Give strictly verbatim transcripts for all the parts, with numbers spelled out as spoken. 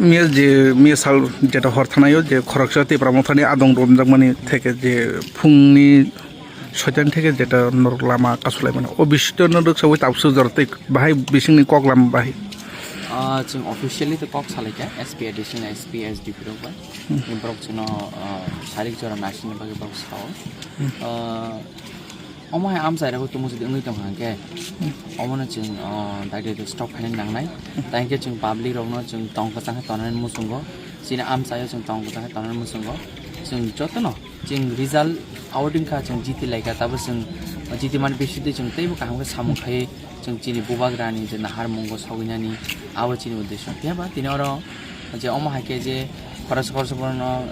Miya je, miya sal jeta hor thanaio je khoroksa Tipra Mothani adong romjakmani theke je phungni soitan theke jeta norok lama kasulaimani. O bisingtwi no rwksawi tabuk swk jora tei bahai bisingni koklam bahai. Ah, chwng officially to kok salaikha, S P additional S P, S D P rok bai. Hmm. Borok chwngno, ah, sarik jora naisingni bagwi borok sao. Hmm. Ah, Omo hai amchai rok tumo jodi wngwi tong hwnkhe, hmm, omono chwng, ah, dai dai stop khaina nangnai. Hmm. Tai hwnkhe chwng public rokno chwng tong kwchang khe tonani muchungo. Chini amchaio chwng tong kwchang khe tonani muchungo. Chwng jotono chwng result out wngkha, chwng jiti laikha, tabuk chwng jiti mani bisingtwi chwng teibo kaham khe samung khai chwng chini bubagrani je naharmungo sogwinani abo chini uddesho. Phiya ba tini oro je omo hai khe je khoroksa khoroksa borokno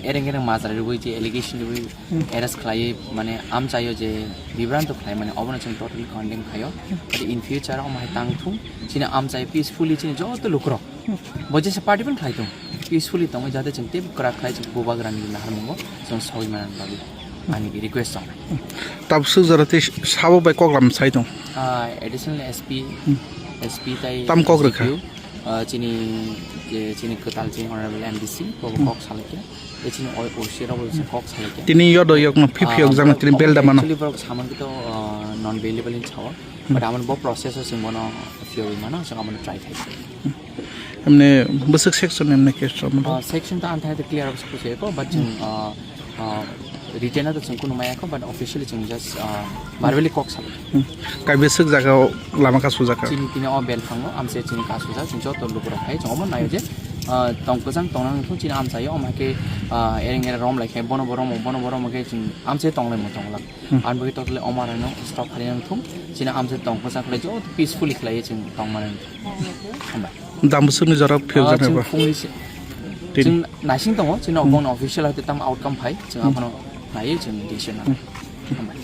ereng ereng majra rwui je allegation rwui, hmm, arrest khlaiwi mane amchaio je bibranto khlai mane obono chwng totally condemn khaio. But in future omo hai tang thung chini amchai peacefully chini joto lukurok bo jesa party phano khlai thung, peacefully tongwi jate chwng teibo kwrak khlai chwng bubagrani naharmungo chwng sogwi manani bagwi ani request tongnai. Tabuk swk jora tei sabo bai koklam sai tong. Ah, additional S P, hmm, S P tai tam kok rwkha? S D P O, ah, chini, je chini kwtal chini honorable M D C bo, hmm, kok salaikha. Tei chini O C rok bo, hmm, kok salaikha. Tini yodo yokno phiphi, ah, yok jana borok tini belda mano. Actually borok saman kito, ah, non bailable hin sao. Hmm. But amon bo process o chwng bono phiyogwi mano, chwng abono try khai. Emne bwswk section emne case rok mano? Ah, section ta ang thai clear of suppose ko, but chwng, hmm, ah, ah, written to chwng kunu maya ko, but officially chwng just, ah, verbally kok salo. Hmm. Kai bwswk jaga o lama ka sujak ka? Chini tini o bel phango, amse chini ka sujak, chwng joto lukurok hai chwng omo nayo je, ah, tong kwchang tong nang thung chini amchaio, omo hai khe, ah, ereng ereng rom lai khe bono bo romo, bono bo romo khe chwng amse tong lai mo tong lang. Hmm. Ang bagwi totally omo hai no stop khai nang thung, chini amse tong kwchang khlai joto peacefully khlai chwng tong mani. Hambai. Dam bwswkni jora phiyok, ah, jani chwng ba? Phungni se. Tin. Chwng naising tongo, chini, hmm, bongni official hai tam outcome phai, chwng, hmm, abono naiwi chwng decision nang. Hmm. Hambai.